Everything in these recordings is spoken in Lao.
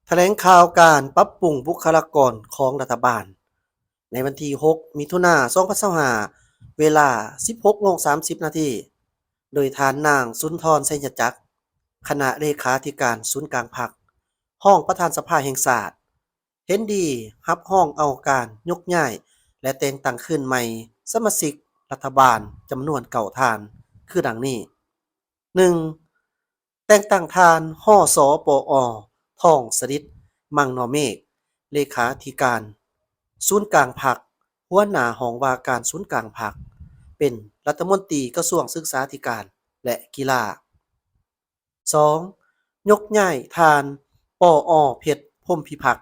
ຖະແຫຼງຂ່າວການປັບປຸງບຸກຄະລາກອນຂອງລັດຖະບານ ໃນວັນທີຫົກ ມິຖຸນາ ສອງພັນຊາວຫ້າ ເວລາ ສິບຫົກໂມງສາມສິບນາທີ ໂດຍທ່ານນາງ ສຸນທອນ ໄຊຍະຈັກ ຄະນະເລຂາທິການສູນກາງພັກ, ຮອງປະທານສະພາແຫ່ງຊາດ ເຫັນດີຮັບຮອງເອົາການຍົກຍ້າຍ ແລະ ແຕ່ງຕັ້ງຄືນໃໝ່ສະມາຊິກລັດຖະບານຈຳນວນເກົ້າທ່ານ ຄືດັ່ງນີ້: ໜຶ່ງ ແຕ່ງຕັ້ງທ່ານ ຮສປອ ທອງສະດິດ ມັງນໍເມກ ເລຂາທິການສູນກາງພັກ, ຫົວໜ້າຫ້ອງວ່າການສູນກາງພັກ, ເປັນລັດຖະມົນຕີກະຊວງສຶກສາທິການ ແລະ ກິລາ. ສອງ ຍົກຍ້າຍທ່ານ ປອ ເພັດ ພົມພິພັກ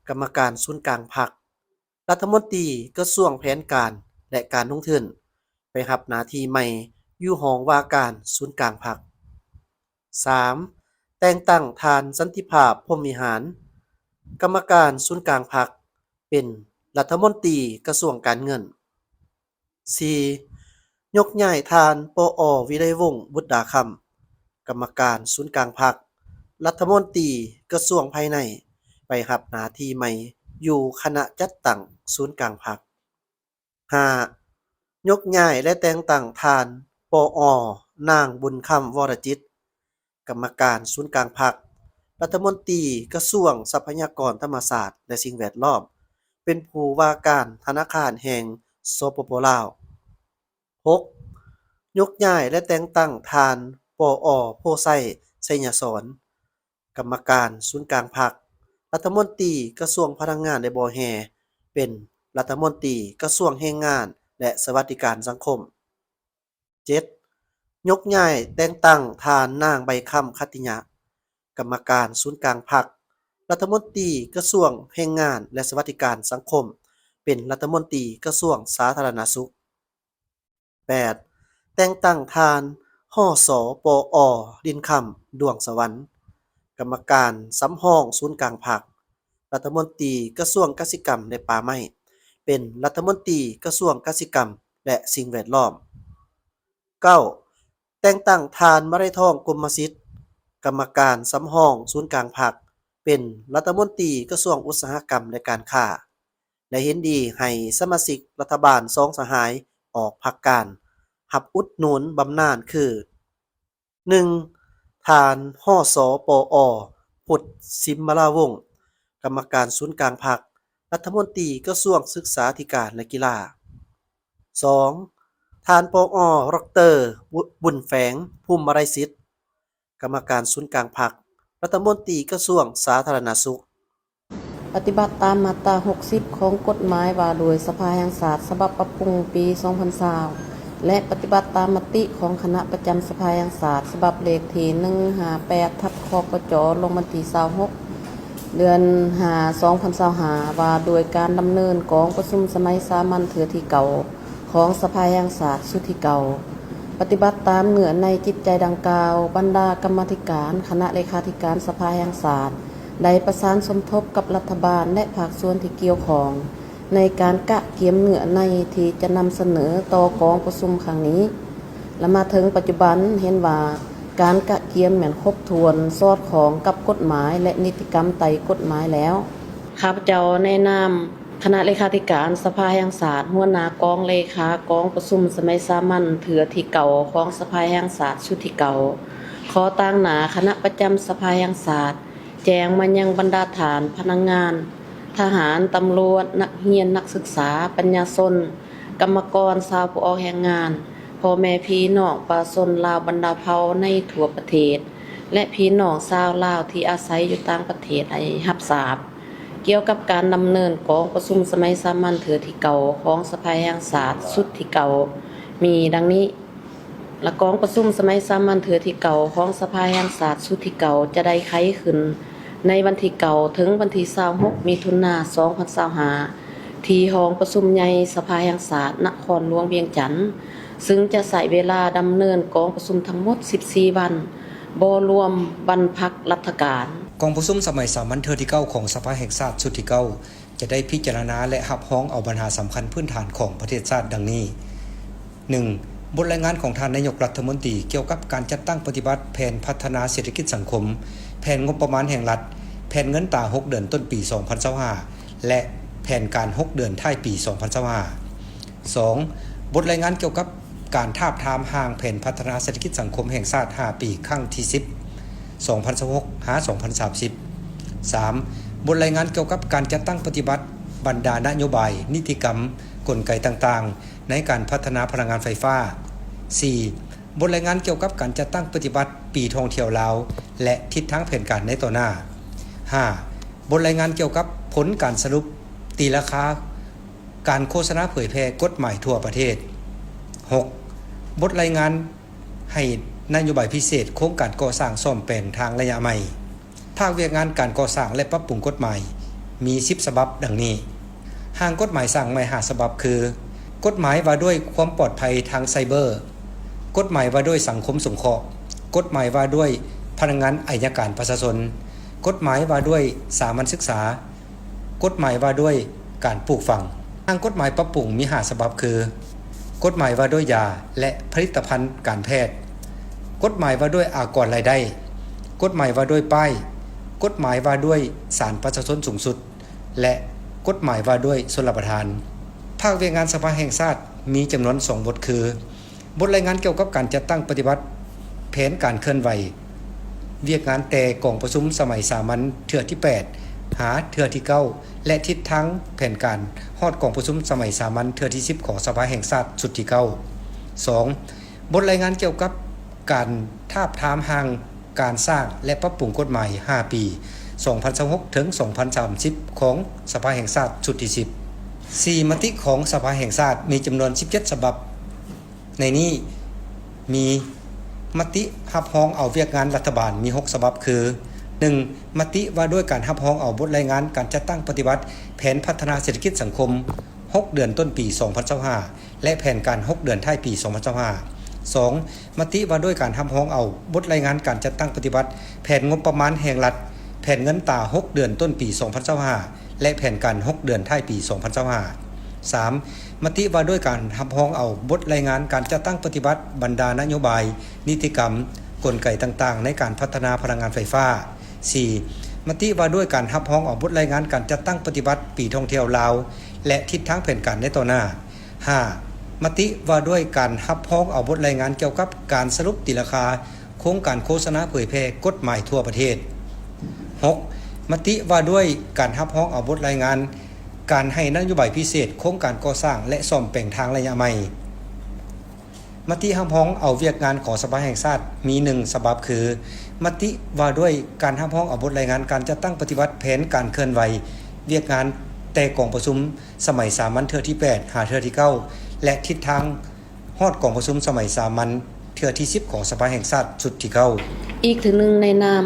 ກຳມະການສູນກາງພັກ, ລັດຖະມົນຕີກະຊວງແຜນການ ແລະ ການລົງທຶນ ໄປຮັບໜ້າທີ່ໃໝ່ຢູ່ຫ້ອງວ່າການສູນກາງພັກ. ສາມ ແຕ່ງຕັ້ງທ່ານ ສັນຕິພາບ ພົມວິຫານ ກຳມະການສູນກາງພັກ ເປັນລັດຖະມົນຕີກະຊວງການເງິນ. ສີ່ ຍົກຍ້າຍທ່ານ ປອ ວິໄລວົງ ບຸດດາຄຳ ກຳມະການສູນກາງພັກ, ລັດຖະມົນຕີກະຊວງພາຍໃນ ໄປຮັບໜ້າທີ່ໃໝ່ຢູ່ຄະນະຈັດຕັ້ງສູນກາງພັກ. ຫ້າ ຍົກຍ້າຍ ແລະ ແຕ່ງຕັ້ງທ່ານ ປອ ນາງ ບຸນຄຳ ວໍລະຈິດ ກຳມະການສູນກາງພັກ, ລັດຖະມົນຕີກະຊວງຊັບພະຍາກອນທຳມະຊາດ ແລະ ສິ່ງແວດລ້ອມ ເປັນຜູ້ວ່າການທະນາຄານແຫ່ງ ສປປ ລາວ. ຫົກ ຍົກຍ້າຍ ແລະ ແຕ່ງຕັ້ງທ່ານ ປອ ໂພໄຊ ໄຊຍະສອນ ກຳມະການສູນກາງພັກ, ລັດຖະມົນຕີກະຊວງພະລັງງານ ແລະ ບໍ່ແຮ່ ເປັນລັດຖະມົນຕີກະຊວງແຮງງານ ແລະ ສະຫວັດດີການສັງຄົມ. ເຈັດ ຍົກຍ້າຍແຕ່ງຕັ້ງທ່ານນາງ ໃບຄຳ ຂັດຕິຍະ ກຳມະການສູນກາງພັກ, ລັດຖະມົນຕີກະຊວງແຮງງານ ແລະ ສະຫວັດດີການສັງຄົມ ເປັນລັດຖະມົນຕີກະຊວງສາທາລະນະສຸກ. ແປດ ແຕ່ງຕັ້ງທ່ານ ຮສປອ ດິນຄຳ ດວງສະຫວັນ ກຳມະການສຳຮອງສູນກາງພັກ, ລັດຖະມົນຕີກະຊວງກະສິກຳ ແລະ ປ່າໄມ້ ເປັນລັດຖະມົນຕີກະຊວງກະສິກຳ ແລະ ສິ່ງແວດລ້ອມ. ເກົ້າ ແຕ່ງຕັ້ງທ່ານ ມະໄລທອງ ກົມມະສິດ ກຳມະການສຳຮອງສູນກາງພັກ ເປັນລັດຖະມົນຕີກະຊວງອຸດສາຫະກຳ ແລະ ການຄ້າ ແລະ ເຫັນດີໃຫ້ສະມາຊິກລັດຖະບານສອງສະຫາຍອອກພັກການ ຮັບອຸດໜູນບຳນານຄື ໜຶ່ງ ທ່ານ ຮສປອ ພຸດ ສິມມະລາວົງ ກຳມະການສູນກາງພັກ, ລັດຖະມົນຕີກະຊວງສຶກສາທິການ ແລະ ກິລາ. ສອງ ທ່ານ ປອ ດອກເຕີ ບຸນແຝງ ພູມມະໄລສິດ ກຳມະການສູນກາງພັກ, ລັດຖະມົນຕີກະຊວງສາທາລະນະສຸກ. ປະຕິບັດຕາມມາດຕາຫົກສິບ ຂອງກົດໝາຍວ່າດ້ວຍສະພາແຫ່ງຊາດ ສະບັບປັບປຸງປີສອງພັນຊາວ ແລະ ປະຕິບັດຕາມມະຕິຂອງຄະນະປະຈຳສະພາແຫ່ງຊາດ ສະບັບເລກທີໜຶ່ງຫ້າແປດ ທັບ ຄກຈ ລົງວັນທີຊາວຫົກ ເດືອນຫ້າ ສອງພັນຊາວຫ້າ ວ່າດ້ວຍການດຳເນີນກອງປະຊຸມສະໄໝສາມັນເທື່ອທີເກົ້າ ຂອງສະພາແຫ່ງຊາດຊຸດທີເກົ້າ. ປະຕິບັດຕາມເນື້ອໃນຈິດໃຈດັ່ງກ່າວ, ບັນດາກຳມາທິການຄະນະເລຂາທິການສະພາແຫ່ງຊາດ ໄດ້ປະສານສົມທົບກັບລັດຖະບານ ແລະ ພາກສ່ວນທີ່ກ່ຽວຂ້ອງ ໃນການກະກຽມເນື້ອໃນທີ່ຈະນຳສະເໜີຕໍ່ກອງປະຊຸມຄັ້ງນີ້ ແລະ ມາເຖິງປັດຈຸບັນເຫັນວ່າການກະກຽມແມ່ນຄົບຖ້ວນ, ສອດຄ່ອງກັບກົດໝາຍ ແລະ ນິຕິກຳໄຕ່ກົດໝາຍແລ້ວ. ຂ້າພະເຈົ້າໃນນາມຄະນະເລຂາທິການສະພາແຫ່ງຊາດ, ຫົວໜ້າກອງເລຂາກອງປະຊຸມສະໄໝສາມັນເທື່ອທີເກົ້າຂອງສະພາແຫ່ງຊາດຊຸດທີເກົ້າ ຂໍຕາງໜ້າຄະນະປະຈຳສະພາແຫ່ງຊາດ ແຈ້ງມາຍັງບັນດາທ່ານພະນັກງານ, ທະຫານ, ຕຳຫຼວດ, ນັກຮຽນ, ນັກສຶກສາ, ປັນຍາຊົນ, ກຳມະກອນ, ຊາວຜູ້ອອກແຮງງານ, ພໍ່ແມ່ພີ່ນ້ອງປະຊາຊົນລາວບັນດາເຜົ່າໃນທົ່ວປະເທດ ແລະ ພີ່ນ້ອງຊາວລາວທີ່ອາໄສຢູ່ຕ່າງປະເທດໃຫ້ຮັບຊາບ ກ່ຽວກັບການດຳເນີນກອງປະຊຸມສະໄໝສາມັນເທື່ອທີເກົ້າຂອງສະພາແຫ່ງຊາດຊຸດທີເກົ້າ ມີດັ່ງນີ້. ລະກອງປະຊຸມສະໄໝສາມັນເທື່ອທີເກົ້າຂອງສະພາແຫ່ງຊາດຊຸດທີເກົ້າຈະໄດ້ໄຂຂຶ້ນໃນວັນທີເກົ້າ ເຖິງວັນທີຊາວຫົກ ມິຖຸນາ ສອງພັນຊາວຫ້າ ທີ່ຫ້ອງປະຊຸມໃຫຍ່ສະພາແຫ່ງຊາດນະຄອນຫຼວງວຽງຈັນ, ຊຶ່ງຈະໃຊ້ເວລາດຳເນີນກອງປະຊຸມທັງໝົດສິບສີ່ວັນ, ບໍ່ລວມວັນພັກລັດຖະການ. ກອງປະຊຸມສະໄໝສາມັນເທື່ອທີເກົ້າຂອງສະພາແຫ່ງຊາດຊຸດທີເກົ້າ ຈະໄດ້ພິຈາລະນາ ແລະ ຮັບຮອງເອົາບັນຫາສຳຄັນພື້ນຖານຂອງປະເທດຊາດດັ່ງນີ້: ໜຶ່ງ ບົດລາຍງານຂອງທ່ານນາຍົກລັດຖະມົນຕີກ່ຽວກັບການຈັດຕັ້ງປະຕິບັດແຜນພັດທະນາເສດຖະກິດສັງຄົມ, ແຜນງົບປະມານແຫ່ງລັດ, ແຜນເງິນຕາຫົກເດືອນຕົ້ນປີສອງພັນຊາວຫ້າ ແລະ ແຜນການຫົກເດືອນທ້າຍປີສອງພັນຊາວຫ້າ. ສອງ, ບົດລາຍງານກ່ຽວກັບການທາບທາມຮ່າງແຜນພັດທະນາເສດຖະກິດສັງຄົມແຫ່ງຊາດຫ້າປີ ຄັ້ງທີສິບ ສອງພັນຊາວຫົກ ຫາ ສອງພັນສາມສິບ. ສາມ, ບົດລາຍງານກ່ຽວກັບການຈັດຕັ້ງປະຕິບັດບັນດານະໂຍບາຍ, ນິຕິກຳ, ກົນໄກຕ່າງໆ ໃນການພັດທະນາພະລັງງານໄຟຟ້າ. ສີ່, ບົດລາຍງານກ່ຽວກັບການຈັດຕັ້ງປະຕິບັດປີທ່ອງທ່ຽວລາວ ແລະ ທິດທາງແຜນການໃນຕໍ່ໜ້າ. ຫ້າ, ບົດລາຍງານກ່ຽວກັບຜົນການສະຫຼຸບຕີລາຄາການໂຄສະນາເຜີຍແຜ່ກົດໝາຍທົ່ວປະເທດ. ຫົກ, ບົດລາຍງານໃຫ້ນະໂຍບາຍພິເສດໂຄງການກໍ່ສ້າງສ້ອມແປງທາງໄລຍະໃໝ່. ພາກວຽກງານການກໍ່ສ້າງ ແລະ ປັບປຸງກົດໝາຍມີສິບສະບັບ ດັ່ງນີ້: ຮ່າງກົດໝາຍສ້າງໃໝ່ຫ້າສະບັບ ຄື ກົດໝາຍວ່າດ້ວຍຄວາມປອດໄພທາງໄຊເບີ, ກົດໝາຍວ່າດ້ວຍສັງຄົມສົງເຄາະ, ກົດໝາຍວ່າດ້ວຍພະນັກງານໄອຍະການປະຊາຊົນ, ກົດໝາຍວ່າດ້ວຍສາມັນສຶກສາ, ກົດໝາຍວ່າດ້ວຍການປູກຝັງ. ຮ່າງກົດໝາຍປັບປຸງມີຫ້າສະບັບ ຄື ກົດໝາຍວ່າດ້ວຍຢາ ແລະ ຜະລິດຕະພັນການແພດ, ກົດໝາຍວ່າດ້ວຍອາກອນລາຍໄດ້, ກົດໝາຍວ່າດ້ວຍປ້າຍ, ກົດໝາຍວ່າດ້ວຍສານປະຊາຊົນສູງສຸດ ແລະ ກົດໝາຍວ່າດ້ວຍຊົນລະປະທານ. ພາກວຽກງານສະພາແຫ່ງຊາດມີຈຳນວນສອງບົດ ຄື ບົດລາຍງານກ່ຽວກັບການຈັດຕັ້ງປະຕິບັດແຜນການເຄື່ອນໄຫວວຽກງານແຕ່ກອງປະຊຸມສະໄໝສາມັນເທື່ອທີແປດ ຫາ ເທື່ອທີເກົ້າ ແລະ ທິດທາງແຜນການຮອດກອງປະຊຸມສະໄໝສາມັນເທື່ອທີສິບ ຂອງສະພາແຫ່ງຊາດຊຸດທີເກົ້າ. ສອງ, ບົດລາຍງານກ່ຽວກັບການທາບທາມຮ່າງການສ້າງ ແລະ ປັບປຸງກົດໝາຍຫ້າປີ ສອງພັນຊາວຫົກ ເຖິງ ສອງພັນສາມສິບ ຂອງສະພາແຫ່ງຊາດຊຸດທີສິບ. ສີ່, ມະຕິຂອງສະພາແຫ່ງຊາດມີຈຳນວນສິບເຈັດສະບັບ. ໃນນີ້ມີມະຕິຮັບຮອງເອົາວຽກງານລັດຖະບານມີຫົກສະບັບ ຄື ໜຶ່ງ, ມະຕິວ່າດ້ວຍການຮັບຮອງເອົາບົດລາຍງານການຈັດຕັ້ງປະຕິບັດແຜນພັດທະນາເສດຖະກິດສັງຄົມຫົກເດືອນຕົ້ນປີສອງພັນຊາວຫ້າ ແລະ ແຜນການຫົກເດືອນທ້າຍປີສອງພັນຊາວຫ້າ. ສອງ, ມະຕິວ່າດ້ວຍການຮັບຮອງເອົາບົດລາຍງານການຈັດຕັ້ງປະຕິບັດແຜນງົບປະມານແຫ່ງລັດ, ແຜນເງິນຕາຫົກເດືອນຕົ້ນປີສອງພັນຊາວຫ້າ ແລະ ແຜນການຫົກເດືອນທ້າຍປີສອງພັນຊາວຫ້າ. ສາມ, ມະຕິວ່າດ້ວຍການຮັບຮອງເອົາບົດລາຍງານການຈັດຕັ້ງປະຕິບັດບັນດານະໂຍບາຍ, ນິຕິກຳ, ກົນໄກຕ່າງໆ ໃນການພັດທະນາພະລັງງານໄຟຟ້າ. ສີ່, ມະຕິວ່າດ້ວຍການຮັບຮອງເອົາບົດລາຍງານການຈັດຕັ້ງປະຕິບັດປີທ່ອງທ່ຽວລາວ ແລະ ທິດທາງແຜນການໃນຕໍ່ໜ້າ. ຫ້າ, ມະຕິວ່າດ້ວຍການຮັບຮອງເອົາບົດລາຍງານກ່ຽວກັບການສະຫຼຸບຕີລາຄາໂຄງການໂຄສະນາເຜີຍແຜ່ກົດໝາຍທົ່ວປະເທດ. ຫົກ, ມະຕິວ່າດ້ວຍການຮັບຮອງເອົາບົດລາຍງານການໃຫ້ນະໂຍບາຍພິເສດໂຄງການກໍ່ສ້າງ ແລະ ສ້ອມແປງທາງໄລຍະໃໝ່. ມະຕິຮັບຮອງເອົາວຽກງານຂອງສະພາແຫ່ງຊາດມີໜຶ່ງສະບັບ ຄື ມະຕິວ່າດ້ວຍການຮັບຮອງເອົາບົດລາຍງານການຈັດຕັ້ງປະຕິບັດແຜນການເຄື່ອນໄຫວວຽກງານແຕ່ກອງປະຊຸມ ສະໄໝສາມັນເທື່ອທີແປດ ຫາ ເທື່ອທີເກົ້າ ແລະ ທິດທາງຮອດກອງປະຊຸມສະໄໝສາມັນເທື່ອທີສິບ ຂອງສະພາແຫ່ງຊາດຊຸດທີເກົ້າ. ອີກເທື່ອໜຶ່ງ ໃນນາມ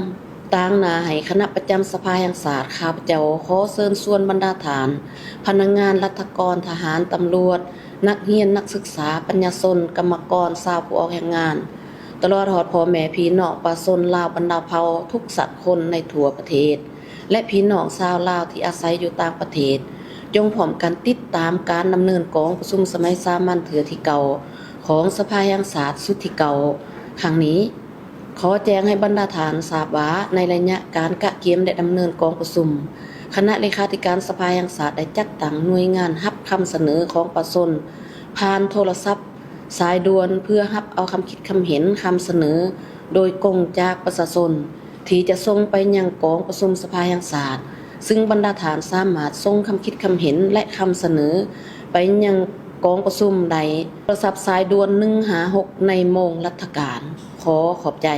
ຕາງໜ້າໃຫ້ຄະນະປະຈຳສະພາແຫ່ງຊາດ, ຂ້າພະເຈົ້າຂໍເຊີນຊວນບັນດາທ່ານ ພະນັກງານລັດຖະກອນ, ທະຫານ, ຕຳຫຼວດ, ນັກຮຽນ, ນັກສຶກສາ, ປັນຍາຊົນ, ກຳມະກອນ, ຊາວຜູ້ອອກແຮງງານ, ຕະຫຼອດຮອດພໍ່ແມ່ພີ່ນ້ອງປະຊາຊົນລາວບັນດາເຜົ່າທຸກຊາດຄົນໃນທົ່ວປະເທດ ແລະ ພີ່ນ້ອງຊາວລາວທີ່ອາໄສຢູ່ຕ່າງປະເທດ, ຈົ່ງພ້ອມກັນຕິດຕາມການດຳເນີນກອງປະຊຸມສະໄໝສາມັນເທື່ອທີເກົ້າ ຂອງສະພາແຫ່ງຊາດຊຸດທີເກົ້າ ຄັ້ງນີ້. ຂໍແຈ້ງໃຫ້ບັນດາທ່ານຊາບວ່າ, ໃນໄລຍະການກະກຽມ ແລະ ດຳເນີນກອງປະຊຸມ, ຄະນະເລຂາທິການສະພາແຫ່ງຊາດໄດ້ຈັດຕັ້ງໜ່ວຍງານຮັບຄຳສະເໜີຂອງປະຊາຊົນ ຜ່ານໂທລະສັບ ສາຍດ່ວນ ເພື່ອຮັບເອົາຄຳຄິດຄຳເຫັນ, ຄຳສະເໜີໂດຍກົງຈາກປະຊາຊົນ ທີ່ຈະສົ່ງໄປຍັງກອງປະຊຸມສະພາແຫ່ງຊາດ, ຊຶ່ງບັນດາທ່ານສາມາດສົ່ງຄຳຄິດຄຳເຫັນ ແລະ ຄຳສະເໜີໄປຍັງກອງປະຊຸມໄດ້ ໂທລະສັບສາຍດ່ວນ ໜຶ່ງຫ້າຫົກ ໃນໂມງລັດຖະການ. ຂໍຂອບໃຈ.